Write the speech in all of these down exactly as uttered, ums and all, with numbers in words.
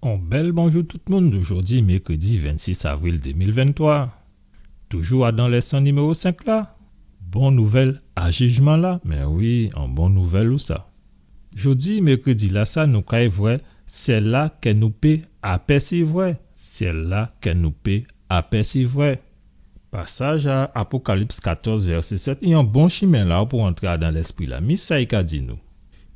On bèl bonjou tout moun, jòdi mèkrédi vennsis avril dé mil venntwa. Toujou adan lèson niméwo senk la. Bon nouvèl a jijman la, mé wi, on bon nouvèl ou sa. Jòdi mèkrédi la sa, nou kay vwè syèl la kè nou pé apèsivwè, syèl la kè nou pé apèsivwè. Pasaj a Apokalips katòz vèsé sèt, i on bon chimen la pou antré adan lèspri la. Mi sa i ka di nou.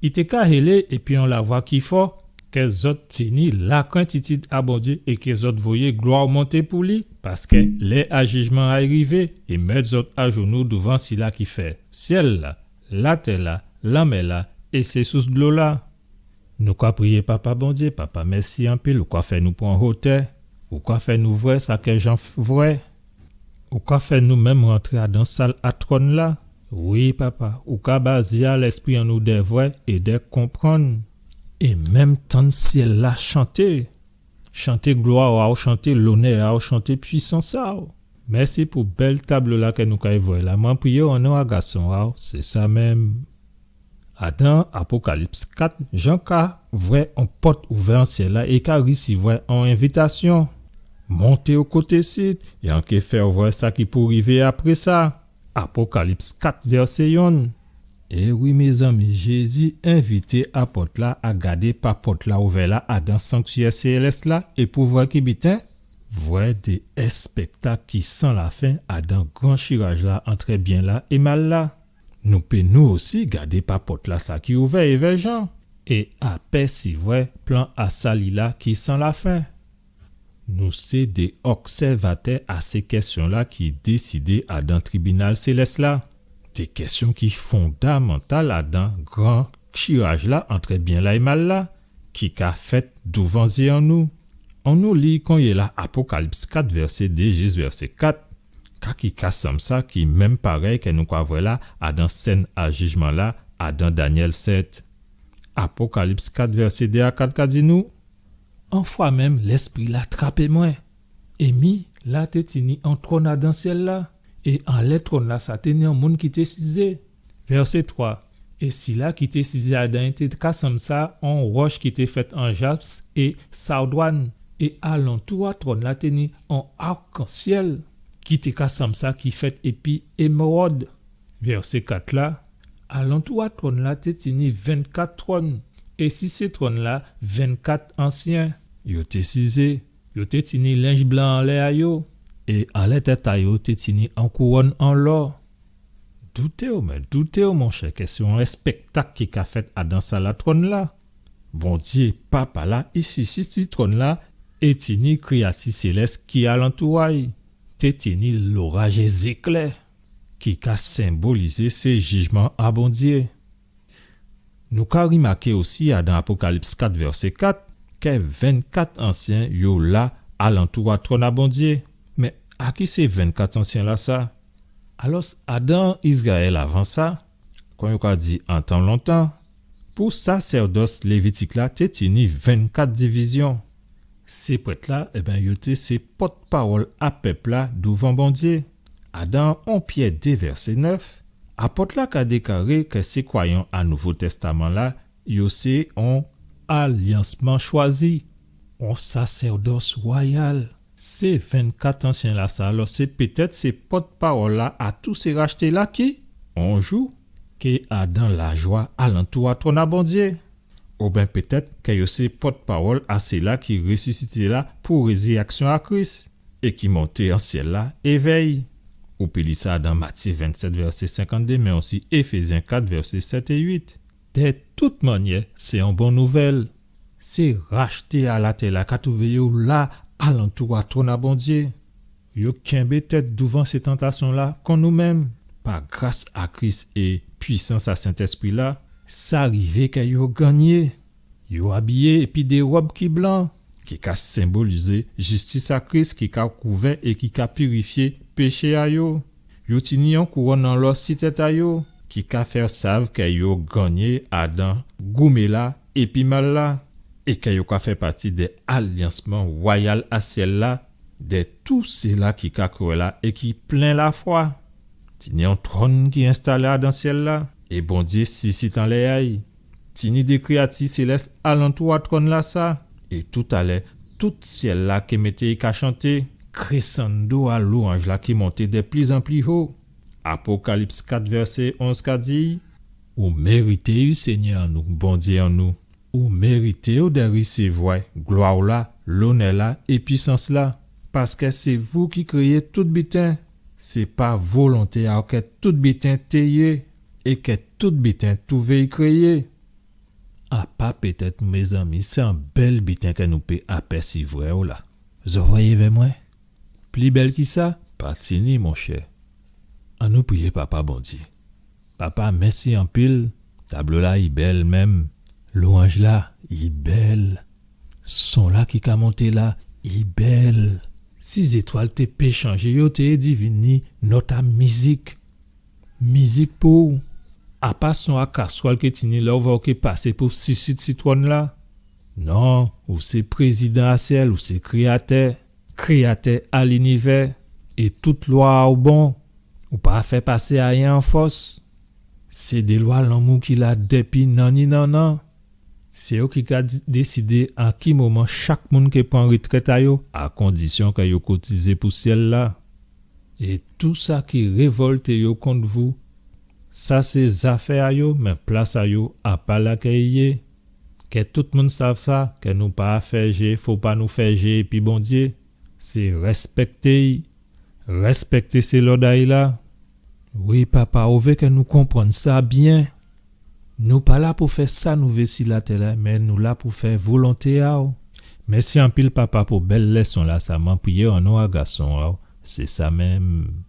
I té ka hélé épi on lavwa ki fò, kè zòt tini lakrentitid a Bondyé é kè zòt voyé glwa monté pou li, paskè lè a jijman a'y rivé, é mèt zòt ajounou douvan sila ki fè syèl la, latè la, lanmè la é sé sous dlo la. Nou ka priyé Papa Bondyé, Papa, mèsi anpil, ou ka fè nou pran hotè, ou ka fè nou vwè sa kè Jan f-, vwè, ou ka fè nou menm rantré adan sal a twòn la. Wi, Papa, ou ka ba zyé a lèspri an nou dè vwè é dè konprann, é menm tann syèl la chanté. Chanté glwa a'w, chanté lonè a'w, chanté pwisans a'w. Mèsi pou bèl tablo la kè nou kay vwè la. Mwen priyé'w an non a gason a'w, sé sa menm. Adan Apokalips kat, Jan ka vwè on pòt ouvè an syèl la é ka risivwè on envitasyon. Monté o koté sit, é an ké fè'w vwè sa ki pou rivé apré sa. Apokalips kat vèsé yonn. É wi, mézanmi, Jézi envité apòt la a gadé pa pòt la ouvè la adan sanktyè sélès la, é pou vwè ki biten? Vwè dé èspèktak ki san lafen adan gran chiraj la antrè byen la é mal la. Nou pé nou osi gadé pa pòt la sa ki ouvè évè Jan, é apèsivwè plan a sali la ki san lafen. Nou sé dé obsèvatè a sé kèsyon la ki désidé adan tribinal sélès la. Dé kèsyon ki fondamantal adan gran chiraj la antrè byen la é mal la, ki ka fèt douvan zyé an nou. Annou li konyé la Apokalips kat vèsé dé jis vèsé kat, ka ki ka sanm sa ki menm parèy kè nou ka vwè la adan sèn a jijman la adan Danyèl sèt. Apokalips kat vèsé dé a kat ka di nou, Onfwamenm, Lèspri la trapé mwen. É mi, la té tini on twòn adan syèl la, é anlè twòn la sa té ni on moun ki té sizé. Vèsé twa. É sila ki té sizé adan'y té ka sanm sa on wòch ki té fèt an jasp é sawdwàn, é alantou a twòn la té ni on arkansyèl ki té ka sanm sa ki fèt épi émèwòd. Vèsé kat la, alantou a twòn la té tini vennkat twòn, é si sé twòn la, vennkat ansyen. Yo té sizé, yo té tini lenj blan anlè a yo, é anlè tèt a yo té tini on kouwòn an lò. Douté'w, mé douté'w, monchè, kè sé on èspèktak ki ka fèt adan sal a twòn la. Bondyé, Papa la, i sizé si twòn la, é tini kréyati sélès ki alantou a'y. Té tini loraj é zéklè, ki ka senbolizé sé jijman a Bondyé. Nou ka rimaké osi adan Apokalips kat vèsé kat, kè vennkat ansyen yo la alantou a twòn a Bondyé. Mé a ki sé vennkat ansyen la sa? Alòs, adan Izrayèl avan sa, kon yo ka di an tan lontan, pou sasèdòs lévitik la té tini vennkat divizyon. Sé prèt la, ében, yo té sé pòtpawòl a pèp la douvan Bondyé. Adan on Pyè dé vèsé nèf, apòt la ka déklaré kè sé kwayan a Nouvo Tèstaman la, yo sé on alyansman chwazi, on sasèdòs wayal. Sé vennkat ansyen la sa, alò sé pétèt sé pòtpawòl la a tout sé rachté la ki, on jou, ké adan lajwa alantou a twòn a Bondyé. Oben pétèt kè yo sé pòtpawòl a séla ki résisité la pou rézirèksyon a Kris, é ki monté an syèl la évè'y. Ou pé li sa dan Matyé vennsèt vèsé senkant-dé, mé osi Éfézyen kat vèsé sèt é uit. Dè tout mannyè, sé on bon nouvèl. Sé rachté a latè la ka twouvé yo la alantou a twòn a Bondyé. Yo kenbé tèt douvan sé tantasyon la kon nou menm. Pa gras a Kris é pwisans a Sentèspri la, sa rivé kè yo gannyé. Yo abiyé épi dé wòb ki blan, ki ka senbolizé jistis a Kris ki ka kouvè é ki ka pirifyé péché a yo. Yo tini on kouwòn an lò si tèt a yo, ki ka fè sav kè yo gannyé adan goumé la épi mal la, é kè yo ka fè pati dè alyansman wayal a syèl la, dè tout séla ki ka kwè la é ki plen lafwa. Tini on twòn ki enstalé adan syèl la, é Bondyé sisit anlè a'y. Tini dé kréyati sélès alantou a twòn la sa, É toutalè, tout syèl-la ké mété'y ka chanté. Krésando a lwanj-la ki monté dè plizanpli ho. Apokalips kat vèsé onz ka di, ou mérité, wi Sényè an nou, Bondyé an nou. Ou mérité ou dè risivwa glwa-la, lonè-la é pwisans-la, paskè sé vou ki kréyé tout biten. Sé pa volonté a'w kè tout biten té yé é kè tout biten touvé'y kréyé. Apa pétèt, mézanmi, sé on bèl biten kè nou pé apèsivwè la. Zò vwè vè mwen? Pli bèl ki sa? Pa tini, monchè. Annou priyé Papa Bondyé. Papa, mèsi anpil. Tablo-la i bèl menm. Lwanj-la i bèl. Son-la ki ka monté la i bèl. Si zétwal té pé chanjé, yo té divini nòt a mizik. Mizik pou ou. Apa son a kaswal ké tini lè ou vwè ou ké pasé pou sisit sitwòn-la. Non, ou sé prézidan a syèl, ou sé kréyatè, kréyatè a linivè, é tout lwa a'w bon. Ou pa fè pasé ayen an fòs. Sé dé lwa lanmou ki la dèpi nanni-nannan. Sé ou ki ka di-, désidé a ki moman chak moun ké pran rétrèt a yo, a kondisyon kè yo kotizé pou syèl-la. É tou sa ki révòlté yo kont vou, sa sé zafè a yo, mé plas a yo apa la kè i yé. Kè tout moun sav sa, kè nou pa fè jé, fo pa nou fè jé épi Bondyé. Sé rèspèkté'y, rèspèkté sé lòd a'y la. Wi, Papa, ou vé kè nou konprann sa byen. Nou pa la pou fè sa nou vé si latè-la, mé nou la pou fè volonté a'w. Mèsi anpil, Papa, pou bèl lèson-lasa. Mwen priyé an non a gason a'w. Sé sa menm.